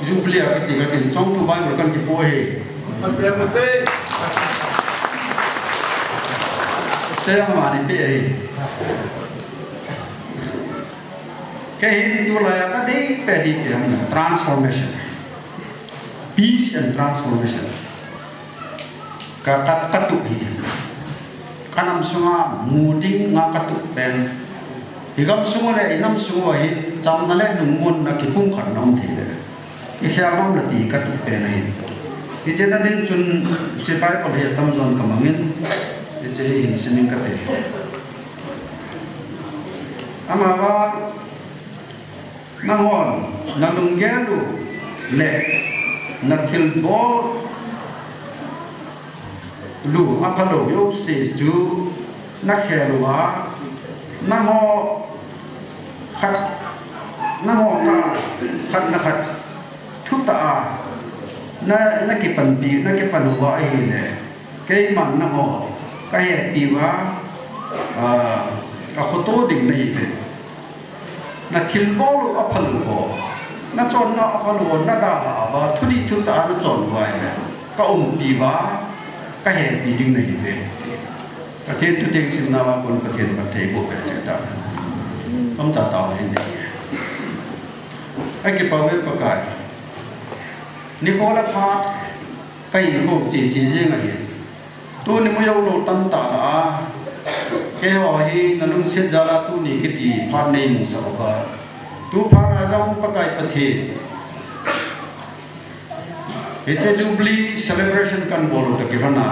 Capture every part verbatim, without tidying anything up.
Jubilee a kichi ka tin chong tu Bible kan kipo hi. Chang mani pe hi. Kei hin tulai a ka dei pe dei pe transformation. Peace and transformation. Ka, ka, ka tup hi. Ka nam sunga mu dinga ka tup pen. I gam sunga le, i nam sunga hi, chamna le lungmonna kipumkhatna um thei le. I khel nom le ti ka tup pen ahi. Hiche na ding chun, hiche Bible hi atam jon ka mangin, hiche hi hin simin ka te. Amavang, Nanghon, na lunggel u le na thilbol u aphalou jouse chu na khel uva, nangho khat, nangho khat, khat na khat thutah a na, na kipanpi, na kipan uva ahile, keiman nangho ka hepi uva, ah, ka khoto ding nahi uve. Na thilbol u aphalou ho, na chonna aphalou ho, na dalha uva, thudih thutah a na chon uva ahile, ka umpi uva, ka hepi ding nahi uve. Pathen thu teng simna uva kon Pathen phatthei boh peh cheh ta. Chomcha tao hin ding. Akipah uve Pakai. Nikho le phat ka hin kou cheh cheh jeng ahi. Tuni mu jou lou tamtah la a, keiho hi na lungset jal a tuni kiti phat nei musah uva. Tu phat a jong Pakai Pathen, hiche Jubilee celebration kan bol u toh kilhon a,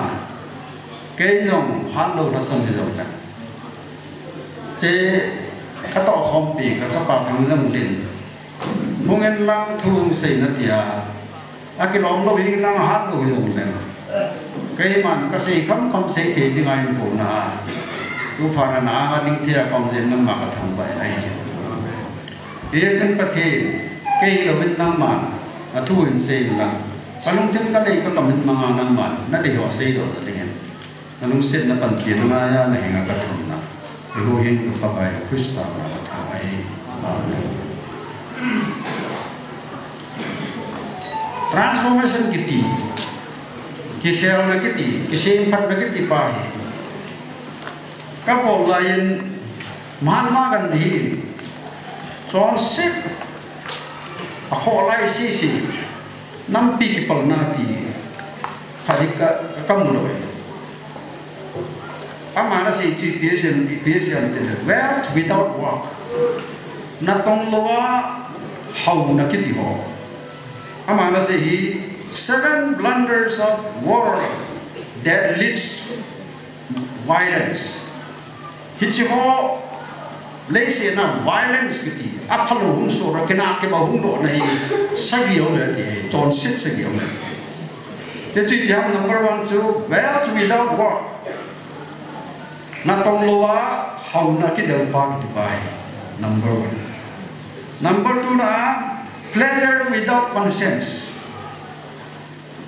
kei jong hat lou lhasam hi jong le, hiche ka tohkhompi ka chapa Thangjang Lin, hung in lang thu hung sei in ati a, akilom lou hing lang hat lou hijong le, keiman ka sei khamkham sei thei ding a hin pouna, tu phat a na anga ding thei a ka um jeh in nangma ka thangvah in ahi. Hichun Pathen, kei hilou in nangman athu hin sei in lang, ka lungthim ka lei ka kam in mang a nangman na dei ho seidoh na ding in. Na lungsetna panpina ngai a na hinga ka thumna, i huhhingpu Pakai Christa mina ka thum ahi. Amen. Transformation kiti, kikhelna kiti, kisemphatna kiti pa hi ka bol lai in Mahatma Gandhi in chonset a khoh lai sese, nampi kipalna ti khat hi ka, ka mu lou e. Aman asei chu ipi asei, ipi asei em itile, wealth without work. Natong louva hauna kiti ho. Aman asei hi, seven blunders of war that leads violence. Hiche ho leiset a violence kiti, aphalou hung soh a, kina kiba hung doh na hi sagi ho le ti, chonset sagi ho le. Hiche chu ipi ham, number one chu wealth without work. Natong louva hauna kidel pa kiti pa hi number one. Number two na, pleasure without conscience.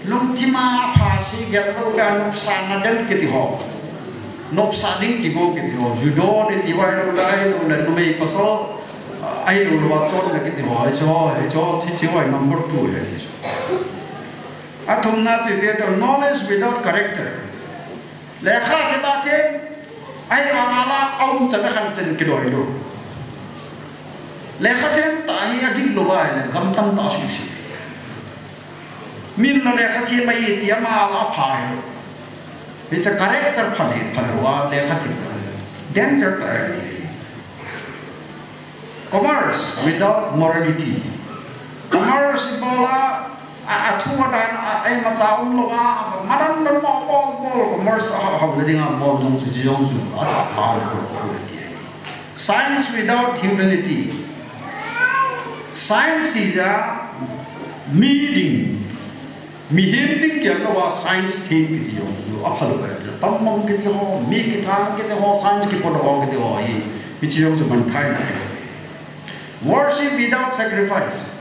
Lungthim a pha sei gel lou le nopsahna del kiti ho. Nopsah ding kigo kiti ho. Ju don iti uva ahilou le, ahilou le numei pasal, ah, ahilou louva chonna kiti ho. Hiche ho, hiche ho, hiche ho number two ahi. Athumna chu ipi ham itile, knowledge without character. Lekha them a them, ahivang a la aum chan a khan chan kidoi lou. Lekha them tah hi ading lou ahile, gam tamtah asuhset. Min la lekha them ahi ti ama la apha hilou. Hiche character pha le, phalou a lekha them. Danger tah ahi. Commerce without morality. Commerce bol a, a, athu adan, a, a imacha umlou a, madan dan mo bol, bol, commerce a, a, hao le ding a bol jong chu, jong chu, a, a, a, a, a, a, a. Science without humanity. Science hi ja mi ding, mihem ding kiang louva science them kiti jong chu aphalou e. Tam mang kiti ho, mi kithang kiti ho, science kipodoh ho kiti ho hi, hiche jong chu manthahna ahi. Worship without sacrifice.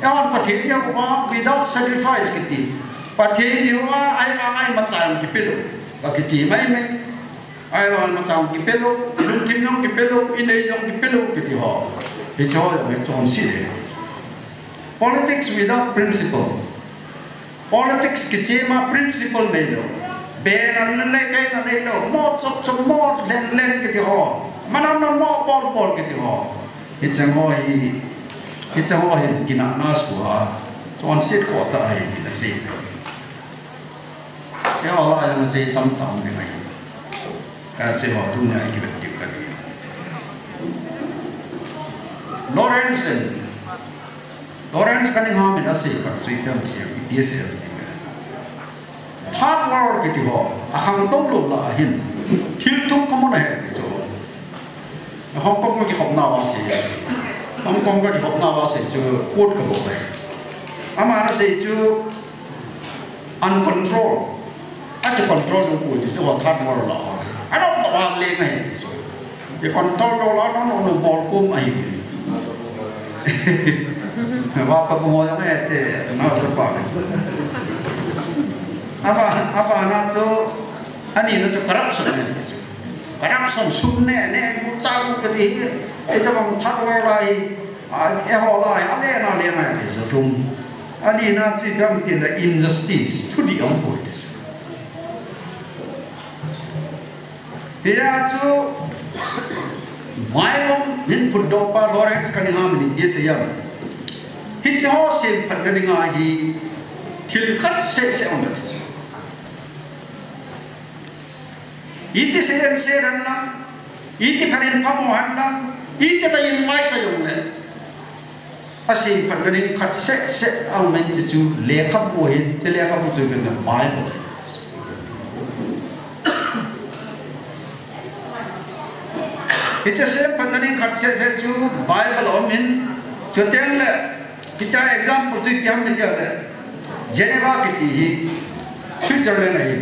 Eiho Pathen ihiuva without sacrifice kiti. Pathen ihiuva, ai, ai, imacha jong kipe lou. Ka kiche mai mai. Ahivang imacha jong kipe lou, ilungthim jong kipe lou, inei jong kipe lou kiti ho. Hiche ho jong hi chonset e. Politics without principle. Politics kichema principle neilou. Benan le kaina neilou. Mo chop chop mo len len kiti ho. Manam na mo bol bol kiti ho. Hicheng ho hi. Hicheng ho hi kinahna sua. Chonset kho ta ahi kiti si. Eiho lah a jong sei tamtah um ding ahi. Kache ho tuni a i kivet diu kahi. Lawrence, Lawrence Cunningham in asei khat chu ipi ham sei, ipi asei ham ti. Third World kiti ho, akhangtou lou lah a hin. Thil thum kamu ahi ti chu. Hong Kong kakikhopna a asei. Hong Kong kakikhopna a asei chu quote kabol e. Aman asei chu, uncontrolled. Akicontrol lou poi ti chu, third world lah a. Adong tah a leng ahi ti chu. Icontrol lou lah a, no, no, no, bol kom ahi. Vapa bung ho jong ahi te, na sa pa. Ava, ava na chu, ani na chu corruption ahi ti chu. Corruption sum ne, ne, bu cha bu kati hi. Itobang third world ahi. A, eiho lah a, alen a leng ahi ti chu thum. Alina chu ipi ham itile injustice, thudih aum poi ti chu. Hia chu Bible in phutdohpa Lawrence Cunningham in ipi asei ham. Hiche ho semphatna dinga hi thil khat seh seh aum e ti chu. Iti seh in seh in lang, iti phat in phamo hen lang, iti tah in maichai jongle, asemphatna ding khat seh seh aum e ti chu lekhabu ahi, hiche lekhabu chu ipi ham itile Bible. Hiche semphatna ding khat seh seh chu Bible a um in, chuteng le hiche example chu ipi ham itile, Geneva kiti hi Switzerland ahi.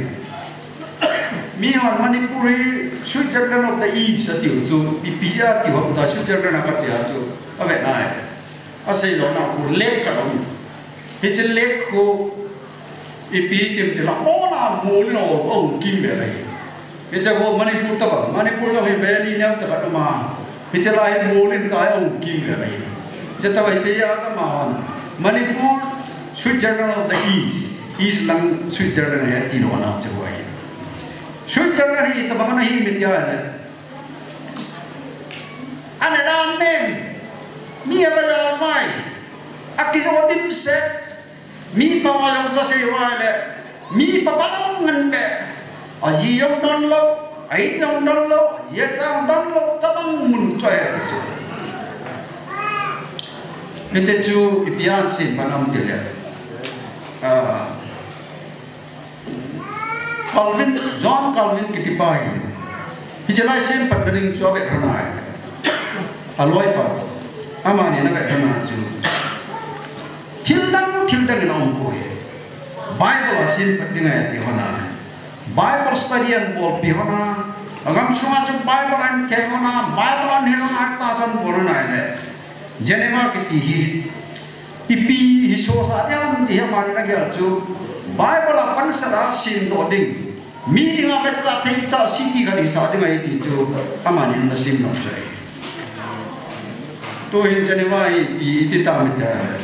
Mihon Manipur hi Switzerland of the East atiu chu, ipi jeh a tiu ham tia Switzerland a kache a chu, avet nai. Asei lona khu lake khat aum. Hiche lake khu ipi tim tile, mona mol in ahung kim ve ahi. Hiche khu Manipur tobang, Manipur jong hi valley neocha khat aum a. Hiche lai hi mol in kai ahung kim ve ahi. Hiche tobang hiche a chu amahon Manipur, Switzerland of the East, East lang Switzerland ahi ati lona chu ahi. Switzerland hi itobang ana hi ham itile, ana dan men, mi avai avai, akijou dimset, mipa jong chu asei uva le, mipa palong ngen be, aji jong don lou, a-in jong don lou, aji acha jong don lou, tobang mun chu ahi ti chu. Hiche chu ipi a semphat ham itile, ah, Calvin, John Calvin kitipa hi. Hiche lai semphatna ding chu avet lhon ahi. Aloipa. Amani in avet lhon a chu, thil dang, thil dang in aum poi. Bible a semphat ding ahi ati lhon ahi. Bible study ahin bolpi lhon a. Agam sunga chu Bible ahin khen lhon a. Bible ahin hil lhon a, tah chan bol lhon ahile. Geneva kiti hi ipi hi sohsah ding ham ti hi amani in agel chu, Bible a pansat a semdoh ding, mi dinga vetkah thei tah city khat hisah ding ahi ti chu amani in ana sem nom chu ahi. Tuhin Geneva hi ipi iti tam itile,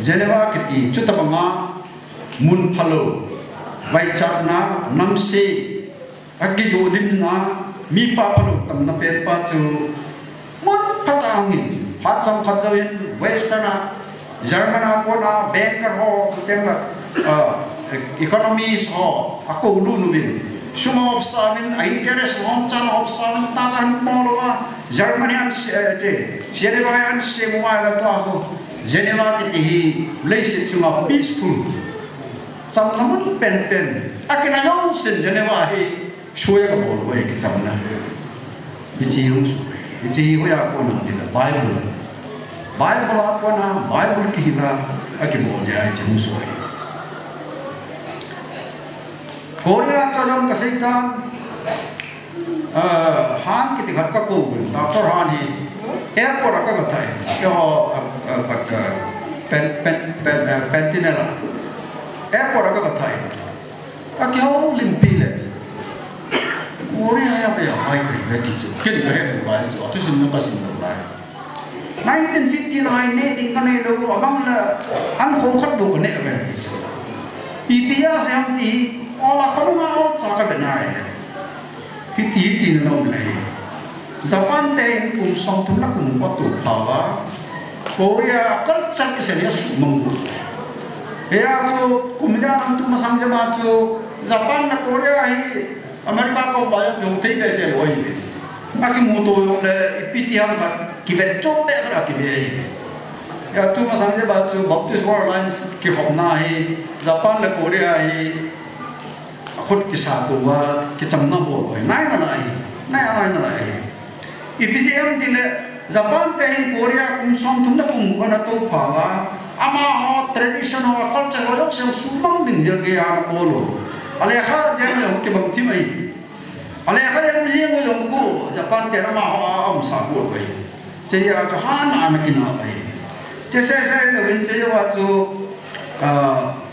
Geneva kiti chu tobanga mun phalou, vaichatna, namse, akijoh dimna, mipa phalou tamna penpa chu mun phatah a hung in, phat chomkhat jouvin Western a, German a kona banker ho, chuteng le, ah, economist ho akoulut uvin, sum ahopsah uvin, a interest ho, chan ahopsah uvin, tah chan bol uva, Germany ahin se, eh, che, Geneva ahin sem uva ahile tua khu, Geneva kiti hi leiset chunga peaceful, chamna mun penpen, akina jong sen Geneva hi, soh a kabol uva hi kichamna. Hiche hung soh. Hiche hi hoiya kona ham itile Bible. Bible a kona, Bible kihil a akibol jeh a hiche hung soh ahi. Korea chu jong kasei tan, ah, Han kiti khat kakou uvin, Doctor Han hi airport a kaga thai. Keiho, ah, ah, ah, Pen-, Pen-, Pen-, ah, Pentinel a. Airport a kaga thai. Kakihoulimpi le, Korea a vei a vai kahi ve ti chu, ken kahet lou lai chu, athusim jong kasim lou lai. Nineteen fifty nine ne ding ka nei lou, abang le an kho khat bou ka nei ka ben ti chu. Ipi a se ham ti hi, ola khanunga o cha ka ben ai. Hiti hiti na nom le hi. Japan te in kum som thum na kum ko tu phawa. Korea culture ki se ni su mang bu. He a chu kum ja nam tu masang jama chu Japan na Korea hi America ko ba ya jong thei be se loi. Aki mu to yong le ipi ti ham khat ki vet chom be khat ki be. Ya tu masang je ba chu Baptist World Alliance ki khom na hi Japan le Korea hi khut ki sa to ba ki cham na bo loi. Nai na lai. Nai na lai na lai. Ipi ti ham ti le Japan te hin Korea kum som thum na kum ko na to phawa. Amaho tradition ho culture ho yok sem su mang ding jel ke ya ko lo. Ale kha jel le ho ki bang ti mai. Ale kha le mi jeng jong ko Japan te amaho a um sa ko bai. Che ya chu ha na na ki na bai. Che se se le win che ya wa chu, ah,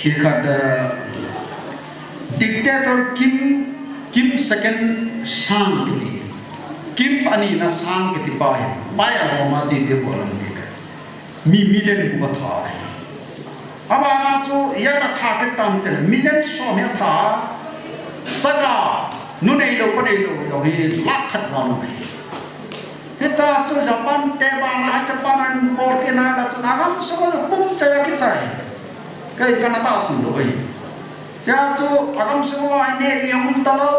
Ikhat, eh, dictator Kim, Kim second sang kiti. Kim ani na sang kiti pa hi. Pai a Roma ji te ko lang kiti. Mi million ko tha hi. Ama chu ya na tha ke tam te million som ya tha. Sada nu nei lo pa nei lo jong hi lakh khat ma lo hi. Hita chu Japan te bana Japan an por ke na la chu na gam so ko pum cha ya ki chai. Kai kana ta sun lo ai. Cha chu agam so ai ne ri hung ta lo.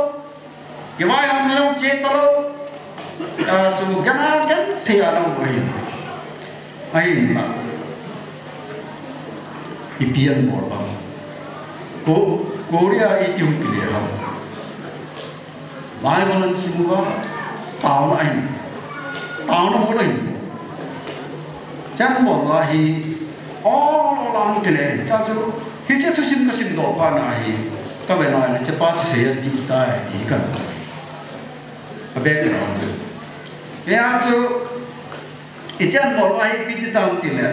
Ki vai hung lo che ta lo. Cha chu gana kan the ya lo ai. Ai na. Ipi an bol ba. Ko Korea i ti hung ki le ha. Bible an sim uva, taona ahin. Taona mo ahin. Chan bol la hi, ol ol ang kile, cha chu, hiche thusim ka sim doh pa na hi, ka ve na le, hiche pa thusei a dih tai, ti ka. A background chu. Hia chu, Ichan bol a hi ipi ti tam ti le.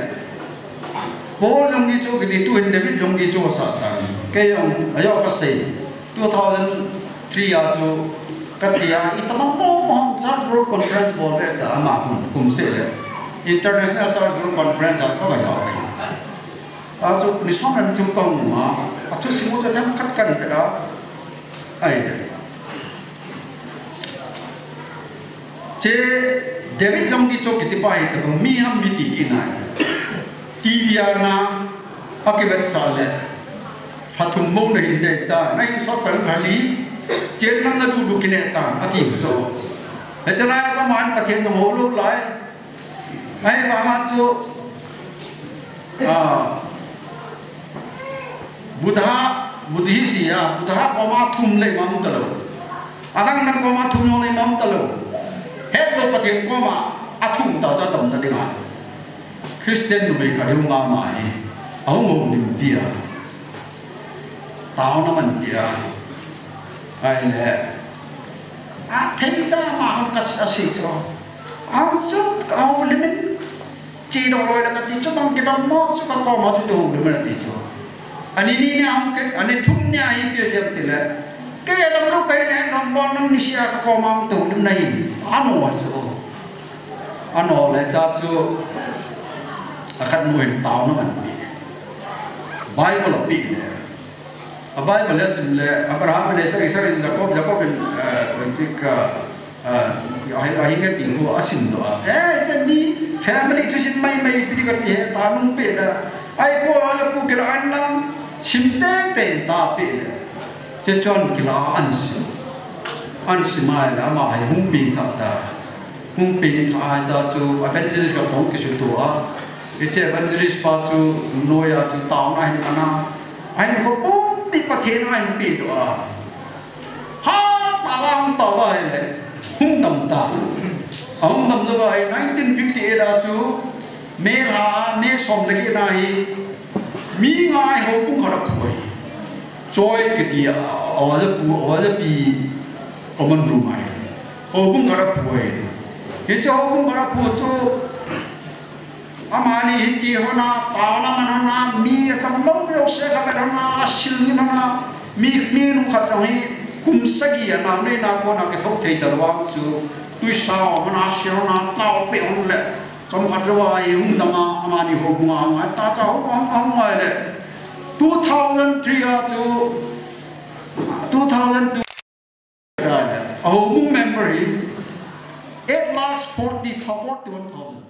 Paul Jonggi Cho kiti tu hin David Jonggi Cho sa tan. Kei jong, ajo ka sei. Two thousand three a chu ka che a, itama mo mo church group conference bol ve ta ama kum, kum se le. International Church Group Conference a ka va ya ve. A chu ni som nan thum ka hung a, a thusim u chu themkhat kan pe da. Ai. Che David Jonggi Cho kiti pa hi tabang mi ham mi ti kit nai. T V a na a kivetsah le. Pha thum mo na hin dei ta. Na hin sot pan pha li. Chen mang na du du kine ta. A ti so. He chala sa man Pathen na ho lo lai. Ai, vang a chu, ah, Buddha, Buddhist hi a, Buddha koma thum lei ma um ta lo. Adang dang koma thum jong lei ma um ta lo. Hetlou Pathen koma a thum ta chu a damna ding a. Christian numei khat hi um a ma hi. A hung hou lim pi a. Taona man pi a. Ai le. A thei ta ma hung ka a sei chu. Hung chu ka hou lim in. Chi dong loi la ka ti chu bang kidam mo chu ka koma chu tu lim na ti chu. Ani ni ni hung ke, ani thum ni a hi pi sem ti le. Ke dam lu kai ne dong bon nang ni sia ka koma tu lim na hi. Ano chu. Ano le cha chu. A khat nu hin taona man pi. Bible a pi le. A Bible a sim le, Abraham le Isaac, Isaac in Jacob, Jacob in, eh, tik, eh, eh, ahi, ahi nge ting ko a sim doh a. Eh, che ni family thusim mai mai pi di ka ti he, ta nung pe da. Ai ko a la pu ke la an lang, sim te te ta pe le. Che chon kila an sim. An sim ai la ama hai hung pi ta ta. Hung pi ta ai cha chu evangelist ka pong ki su to a. Hiche evangelist pa chu noi a chu taona hin ana. Ahin khopum pi Pathen a hin pi doh a. Ha, ta va hung ta va le. Hung dam ta. A hung dam ta va hi nineteen fifty-eight a chu May lha, May som le get na hi. Mi nga ai houbung khat a phu ai. Choi kiti a, a va ja pu, a va ja pi. Common room ai. Houbung khat a phu ai. Hiche houbung khat a phu chu Amani hiche hon a, taona man hon a, mi atam lou lou se kha vet hon a, asil ni man a, mi, mi nu khat jong hi kum sagi a nao nei na kon a kitho thei ta lou vang chu, Tuisa ho mana share na tao pe hon le. Chomkhat jou a ei hung dang a, amani houbung a hung a, ta cha hung a, hung a le. Two thousand three a chu, two thousand two a le. A houbung member hi eight lakhs forty, forty-one thousand.